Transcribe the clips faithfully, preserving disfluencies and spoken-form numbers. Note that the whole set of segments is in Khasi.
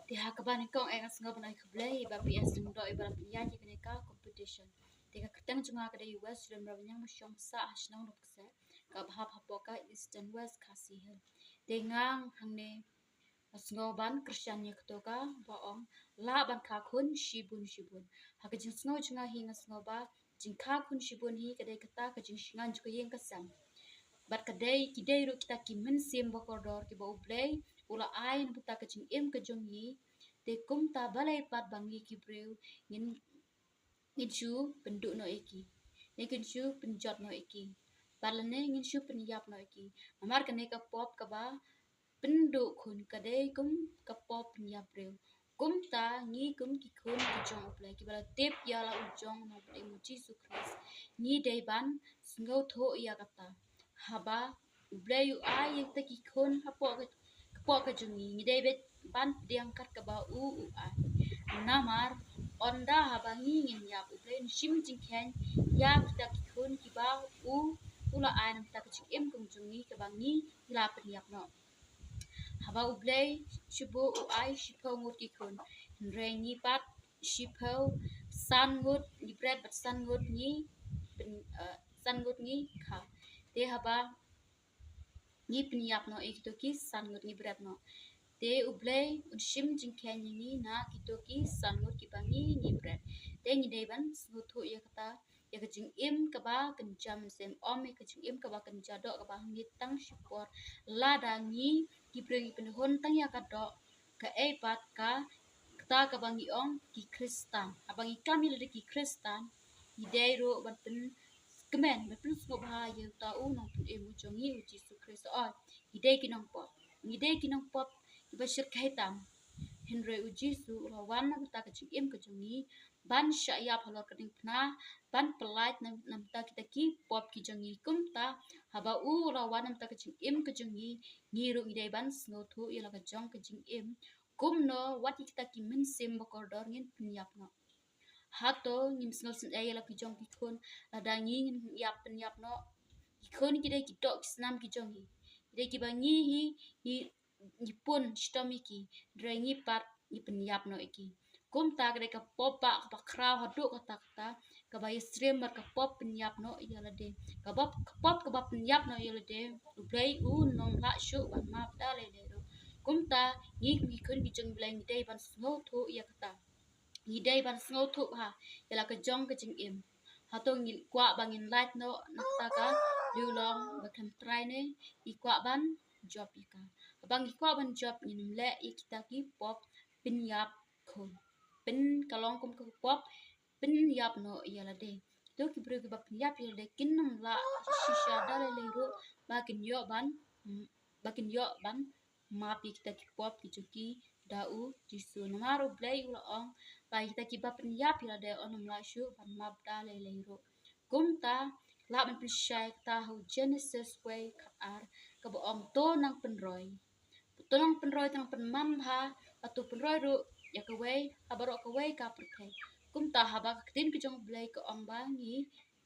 Te ha kaba nyngkong eh nga sngew ban ai khublei ïa i Bah P S Lyngdoh iba la pynïaid ïa kane ka competition. Te ka kyrteng jong nga ka dei West Rim Rawniang, ba shong sah ha shnong Nongkseh, kaba hap hapoh ka Eastern West Khasi Hills. Te nga hangne nga sngew ban kyrshan ïa kato kaba ong lah ban kha khun shibun shibun. Ha ka jingsngew jong nga hi nga sngew ba jingkha khun shibun hi ka dei kata ka jingshngaiñ jong ka ïing ka sem. Bad ka dei, ki dei ruh kita ki mynsiem ba kordor kiba U Blei u la ai na bynta ka jingim ka jong ngi. Te kumta balei pat ba ngi ki briew ngin, ngin shu pynduh noh ïa ki, ne ngin shu pynjot noh ïa ki, bad lane ngin shu pynïap noh ïa ki. Namar kane ka pop kaba pynduh khun ka dei kum ka pop pynïap briew. Kumta ngi kum ki khun ki jong U Blei kiba la tip ïa la u jong Nongpynim U Jisu Khrist, ngi dei ban sngewthuh ïa kata. Haba U Blei u ai ïa kita ki khun hapoh ka, hapoh ka jong ngi, ngi dei beit ban pdiang kat kaba u u ai. Namar ynda haba ngi ngin ïap, U Blei un shim jingkheiñ ïa kita ki khun kiba u u la ai na bynta ka jingim ka jong ngi kaba ngi la pynïap noh. Haba U Blei shu buh u ai shiphew ngut ki khun, hynrei ngi pat shiphew, san ngut ngi bret bad san ngut ngi pyn, eh, san ngut ngi kha. Te haba ngi pynïap noh ïa kito ki san ngut ngi bret noh, te U Blei un shim jingkheiñ ïa ngi na kito ki san ngut kiba ngi ngi bret. Te ngi dei ban sngewthuh ïa kata, ïa ka jingim kaba kynja mynsiem, ym ïa ka jingim kaba kynja doh kaba ngeit tang shipor. Lada ngi ki briew ngi pynhun tang ïa ka doh, kaei pat ka, kata kaba ngi ong ki Khristan. Haba ngi kam ïa lade ki Khristan, ngi dei ruh ban pynkmen, ban pynsngewbha ïa uta u Nongpynim u jong ngi U Jisu Khrist. Oi, ngi dei ki nongpop, ngi dei ki nongpop kiba shyrkhei tam. Hynrei U Jisu u la wan na bynta ka jingim ka jong ngi, ban shah ïap halor ka diengphna, ban pyllait na, na bynta kita ki pop ki jong ngi. Kumta haba u u la wan na bynta ka jingim ka jong ngi, ngi ruh ngi dei ban sngewthuh ïa la ka jong ka jingim. Kumno wat ïa kita ki mynsiem ba kordor ngin pynïap noh. Hato ngim sngewsynei ïa la ki jong ki khun, lada ngi ngin ïap pynïap noh. Ki khun ki dei ki doh ki snam ki jong ngi. Ki dei kiba ngi hi, ngi ngi pun shitom ïa ki, hynrei ngi pat ngi pynïap noh ïa ki. Kumta ka dei ka pop ba kaba khraw haduh katta katta, kaba ïasyriem bad ka pop pynïap noh ïa lade. Kaba, ka pop kaba pynïap noh ïa lade, U Blei un ym lah shuh ban map da lei lei ruh. Kumta ngi kum ki khun ki jong U Blei ngi dei ban sngewthuh ïa kata. Ngi dei ban sngewthuh bha ïa la ka jong ka jingim. Hato ngi kwah ba ngin lait noh na kata ka liulong ba khlem trai ne ngi kwah ban jop ïa ka? Haba ngi kwah ban jop, ngin ym leh ïa kita ki pop pynïap khun. Pyn, ka long kum ka pop pynïap noh ïa lade. To ki briew kiba pynïap ïa lade kin ym lah shisha da lei lei ruh ba kin ïoh ban, ba kin ïoh ban map ïa kita ki pop ki jong ki da U Jisu. Namar U Blei u la ong ba kita kiba pynïap ïa lade un ym lah shuh ban map da lei lei ruh. Kumta lah ban pynshai kata ha u Genesis wei khatar, kaba ong to nang pynroi. To nang pynroi, to nang pynman bha, bad to pynroi ruh ïa kawei ha baroh kawei ka pyrthei. Kumta haba ka ktien ka jong U Blei ka ong ba ngi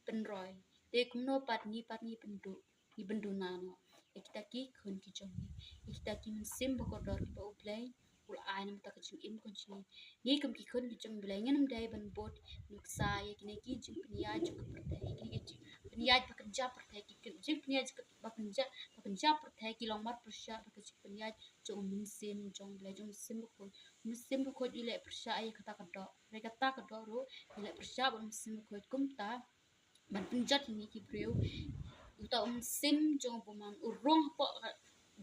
pynroi, te kumno pat ngi pat ngi pynduh, ngi pynduna noh ïa kita ki khun ki jong ngi, ïa kita ki mynsiem ba kordor kiba U Blei u la ai na bynta ka jingim ka jong ngi. Ngi kum ki khun ki jong U Blei ngin ym dei ban bud nuksa ïa kine ki jingpynïaid jong ka pyrthei, ïa kine ki jingpynïaid ba kynja pyrthei, ki jingpynïaid ba kynja, ba kynja pyrthei ki long marpyrshah bad ka jingpynïaid jong u Mynsiem jong U Blei, jong u Mynsiem Bakhuid. U Mynsiem Bakhuid u leh pyrshah ïa kata ka doh, hynrei kata ka doh ruh u leh pyrshah bad u Mynsiem Bakhuid. Kumta ban pynjot ïa ngi ki briew, uta u mynsiem jong u bymman u rung hapoh ka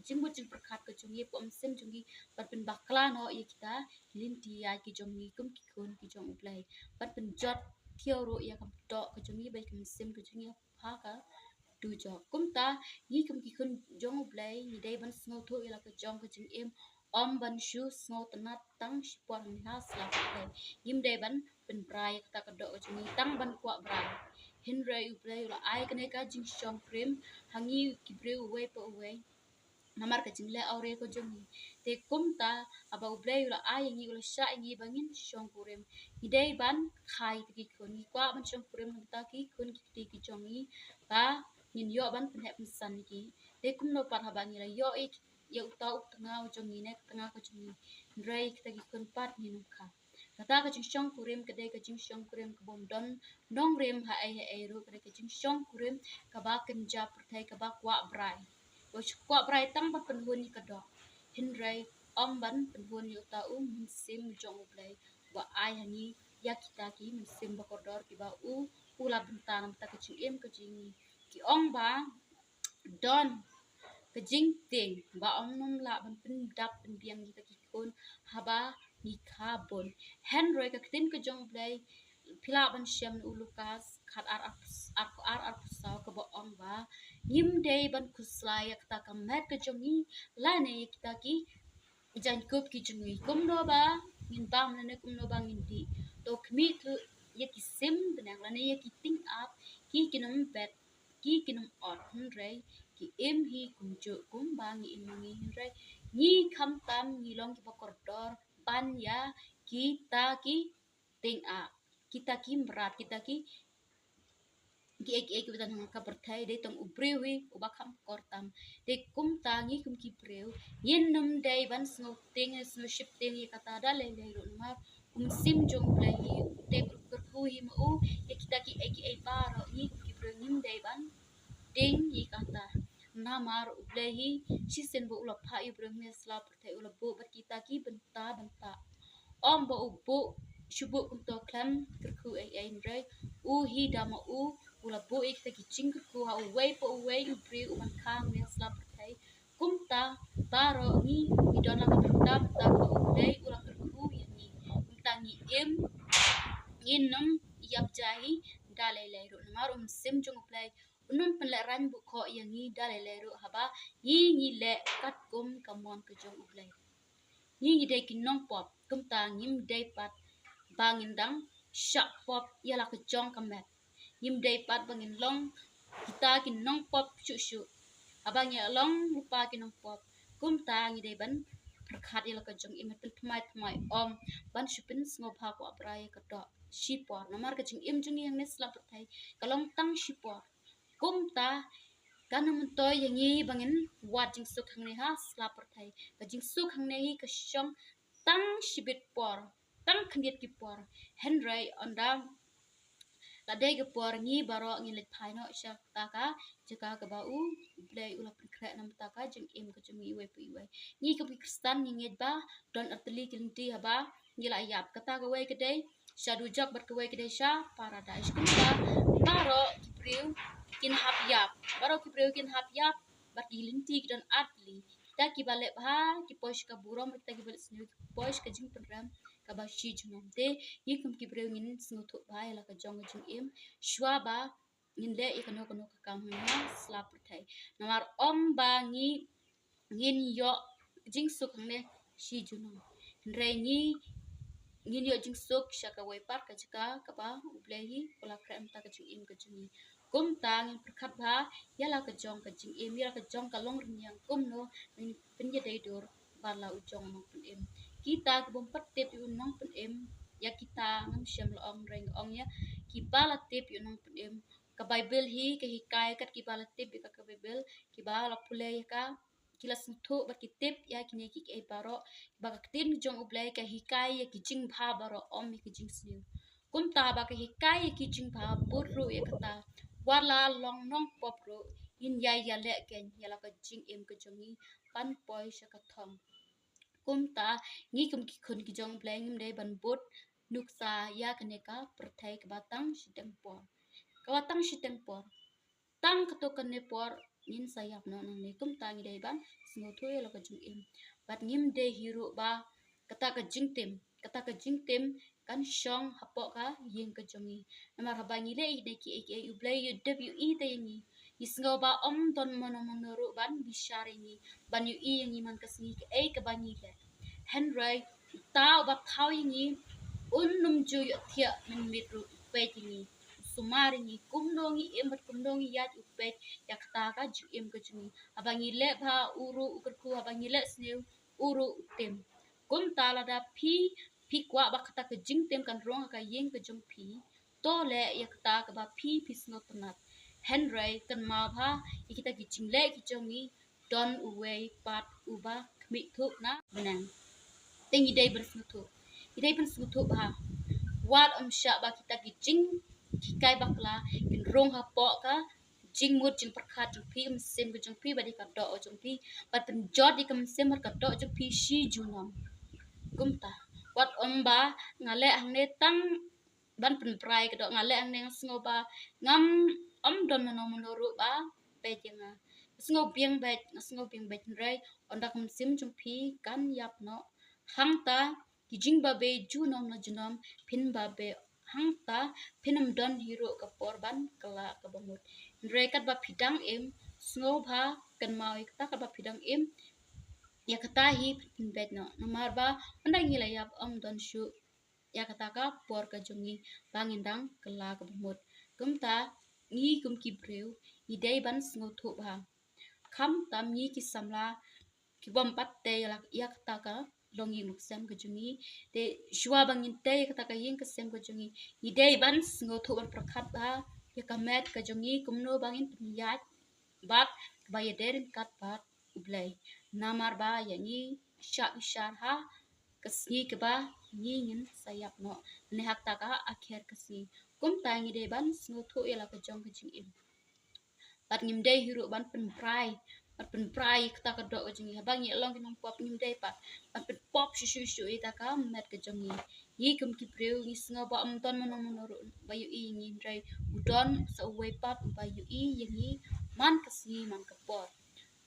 jingmut jingpyrkhat ka jong ngi, hapoh mynsiem jong ngi, ban pynbakla noh ïa kita ki lynti ïaid ki jong ngi kum ki khun ki jong U Blei, ban pynjot thiaw ruh ïa ka doh ka jong ngi bad ïa ka mynsiem ka jong ngi ha ka dujok. Kumta ngi kum ki khun jong U Blei ngi dei ban sngewthuh ïa la ka jong ka jingim, ym ban shu sngewtynnat tang shipor hangne ha sla pyrthei. Ngim dei ban pynbrai ïa kata ka doh ka jong ngi tang ban kwah brai. Hynrei U Blei u la ai kane ka jingshongkurim ha ngi ki briew uwei pa uwei namar ka jingleh awria ka jong ngi. Te kumta haba U Blei u la ai ïa ngi, u la shah ïa ngi ba ngin shongkurim, ngi dei ban kha ïa kita ki khun. Ngi kwah ban shongkurim na bynta ki khun ki kti ki jong ngi ba ngin ïoh ban pynheh pynsan ïa ki. Te kumno pat haba ngi la ïoh ïa ki ïa uta u tnga u jong ngi ne ka tnga ka jong ngi. Hynrei kita ki khun pat ngin ym kha. Kata ka jingshongkurim ka dei ka jingshongkurim ka bym don nongrim ha ei ha ei ruh, ka dei ka jingshongkurim kaba kynja pyrthei, kaba kwah brai. Ba kwah brai tang ban pynhun ïa ka doh. Hynrei ym ban pynhun ïa uta u mynsiem jong U Blei ba ai ha ngi ïa kita ki mynsiem ba kordor kiba u, u la bynta na ka bynta ka jingim ka jong ngi. Ki ong ba don ka jingtieng ba ym nym lah ban pyndap pynbiang ïa kita ki khun haba ngi kha bun. Hynrei ka ktien ka jong U Blei, phi lah ban shem na u Lukas khat ar, ar, ar, ar, arphew saw kaba ong ba ngim dei ban khuslai ïa kata ka met ka jong ngi lane ïa kita ki jaiñkup ki jong ngi. Kumno ba ngin bam lane kumno ba ngin dih. To khmih thuh ïa ki sim bneng lane ïa ki tieng ap, ki kin ym bet, ki kin ym ot, hynrei ki im hi kumjuh kumba ngi im ngi, hynrei ngi khamtam ngi long kiba kordor ban ïa kita ki tieng ap, kita ki mrad, kita ki kiei kiei kiba don ha ka pyrthei. Dei tang u briew hi uba kham kor tam. Te kumta ngi kum ki briew ngin nym dei ban sngewtieng, sngewsheptieng ïa kata da lei lei ruh, namar u mynsiem jong U Blei hi u tip ruh kyrkhu hi ma u ïa kita kiei kiei baroh. Ngi kum ki briew ngim dei ban tieng ïa kata, namar U Blei hi shisien ba u la phah ïa u briew hangne sla pyrthei u la buh bad kita ki bynta bynta. Ym ba u buh shu buh kumto khlem kyrkhu ei ei, hynrei u hi da ma u u la buh ïa kita ki jingkyrkhu ha uwei pa uwei u briew uban kha hangne sla pyrthei. Kumta baroh ngi ngi don la ka bynta bynta kaba U Blei u la kyrkhu ïa ngi. Kumta ngi im, ngin nym ïap jai hi da lei lei ruh, namar u mynsiem jong U Blei un nym pynlehraiñ buh khoh ïa ngi da lei lei ruh haba ngi ngi leh katkum ka mon ka jong U Blei. Ngi ngi dei ki nongpop, kumta ngim dei pat ba ngin dang shah pop ïa la ka jong ka met. Ngim dei pat ba ngin long kita ki nongpop shuh shuh. Haba ngi long lypa ki nongpop, kumta ngi dei ban pyrkhat ïa la ka jong im, ban pynthymmai thymmai, ym ban shu pynsngewbha kwah brai ïa ka doh shipor, namar ka jingim jong ngi hangne sla pyrthei ka long tang shipor. Kumta kan ym myntoi ïa ngi ba ngin wad jingsuk hangne ha sla pyrthei. Ka jingsuk hangne hi ka shong tang shibit por, tang khyndiat ki por. Hynrei ynda la dei ka por ngi baroh ngin leit phai noh sha kata ka jaka kaba U Blei u la pynkhreh na ka bynta ka jingim ka jong ngi iwei pa iwei. Ngi kum ki Khristan ngi ngeit ba don artylli ki lynti haba ngi la ïap. Kata kawei ka dei sha dujok bad kawei ka dei sha paradais. Kumta baroh ki briew kin hap ïap, baroh ki briew kin hap ïap bad ki lynti ki don artylli. Kita kiba leh bha ki poi sha ka burom, kita kiba leh sniew ki poi sha ka jingpynrem kaba shi junom. Te ngi kum ki briew ngin sngewthuh bha ïa la ka jong ka jingim shuwa ba ngin leh ïa kano kano ka kam hangne ha sla pyrthei. Namar ym ba ngi ngin ïoh jingsuk hangne shi junom, hynrei ngi ngin ïoh jingsuk sha kawei pat ka jaka kaba U Blei hi u la khreh na ka bynta ka jingim ka jong ngi. Kumta ngin pyrkhat bha ïa la ka jong ka jingim, ïa la ka jong ka longrynïeng, kumno ngin pynïadei dur bad la u jong u nongpynim. Kita ki bym pat tip ïa u nongpynim, ïa kita ngam shym la ong, hynrei nga ong ïa kiba la tip ïa u nongpynim. Ka Baibl hi ka hikai kat kiba la tip ïa ka, ka Baibl, kiba la pule ïa ka, ki la sngewthuh bad ki tip ïa kine kiei kiei baroh, ba ka ktien jong U Blei ka hikai ïa ki jingbha baroh, ym ïa ki jingsniew. Kumta ba ka hikai ïa ki jingbha, bud ruh ïa kata, wat la long nongpop ruh, ngin ïai ïaleh keiñ ïa la ka jingim ka jong ngi ban poi sha ka thong. Kumta ngi kum ki khun ki jong U Blei ngim dei ban bud nuksa ïa kane ka pyrthei kaba tang shiteng por. Kaba tang shiteng por. Tang katto katne por ngin sa ïap noh nangne. Kumta ngi dei ban sngewthuh ïa la ka jingim. Bad ngim dei hi ruh ba kata ka jingtim, kata ka jingtim kan shong hapoh ka ïing ka jong ngi. Namar haba ngi leh ïa kine kiei kiei, U Blei u dep ïohi te ïa ngi. Ngi sngew ba ym don mano mano ruh ban bishar ïa ngi, ban ïohi ïa ngi man ka sngi kaei kaba ngi leh. Hynrei uta uba thaw ïa ngi un nym ju ïohthiah mynmiet ruh, u peit ïa ngi, u sumar ïa ngi kumno ngi im bad kumno ngi ïaid, u peit ïa kata ka jingim ka jong ngi. Haba ngi leh bha u ruh u kyrkhu, haba ngi leh sniew u ruh u tim. Kumta lada phi, phi kwah ba kata ka jingtim kan rung ha ka ïing ka jong phi, to leh ïa kata kaba phi, phi sngewtynnat. Hynrei kynmaw bha ïa kita ki jingleh ki jong ngi, don uwei pat uba khmih thuh na bneng. Te ngi dei ban sngewthuh. Ngi dei ban sngewthuh bha. Wat ym shah ba kita ki jinghikai bakla kin rung hapoh ka jingmut jingpyrkhat jong phi, ka mynsiem ka jong phi, bad ïa ka doh jong phi, bad pynjot ïa ka mynsiem bad ka doh jong phi shi junom. Kumta, wat ym ba nga leh hangne tang ban pynbrai ka doh, nga leh hangne nga sngew ba ngam, ym don mano mano ruh ba peit ïa nga. Nga sngew biang beit, nga sngew biang beit, hynrei ynda ka mynsiem jong phi kan ïap noh, hangta ki jingbabe junom na junom phin babe, hangta phin ym don hi ruh ka por ban kylla kaba mut. Hynrei katba phi dang im, sngewbha kynmaw ïa kata, katba phi dang im, ïa kata hi phin beit noh. Namar ba ynda ngi la ïap, ym don shuh ïa kata ka por ka jong ngi ba ngin dang kylla kaba mut. Kumta, ngi kum ki briew ngi dei ban sngewthuh bha. Khamtam ngi ki samla ki bym pat tei ïa la, ïa kata ka longïing longsem ka jong ngi. Te shuwa ba ngin tei ïa kata ka ïing ka sem ka jong ngi, ngi dei ban sngewthuh ban pyrkhat bha ïa ka met ka jong ngi, kumno ba ngin pynïaid bad ba ïadei ryngkat bad U Blei. Namar ba ïa ngi shah bishar ha ka sngi kaba ngi ngin sa ïap noh, ne ha kata ka akher ka sngi. Kumta ngi dei ban sngewthuh ïa la ka jong ka jingim. Bad ngim dei hi ruh ban pynbrai, ban pynbrai ïa kata ka doh ka jong ngi. Haba ngi long ki nongpop, ngim dei pat ban pynpop shuh shuh shuh ïa kata ka met ka jong ngi. Ngi kum ki briew ngi sngew ba ym don mano mano ruh ba ïohi ïa ngi, hynrei u don sa uwei pat uba ïohi ïa ngi man ka sngi man ka por.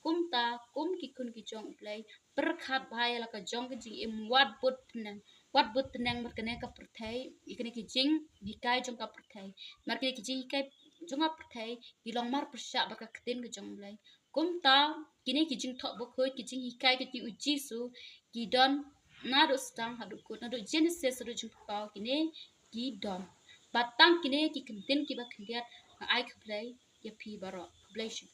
Kumta, kum ki khun ki jong U Blei, pyrkhat bha ïa la ka jong ka jingim, wat bud tneng, wat bud tneng bad kane ka pyrthei, ïa kine ki jinghikai jong ka pyrthei. Namar kine ki jinghikai jong ka pyrthei ki long marpyrshah bad ka ktien ka jong U Blei. Kumta, kine ki jingthoh bakhuid, ki jinghikai ka jong U Jisu, ki don naduh sdang haduh kut, naduh Genesis haduh Jingpynpaw, kine ki don. Bad tang kine ki kyntien kiba khyndiat nga ai khublei ïa phi baroh. Khublei shibun.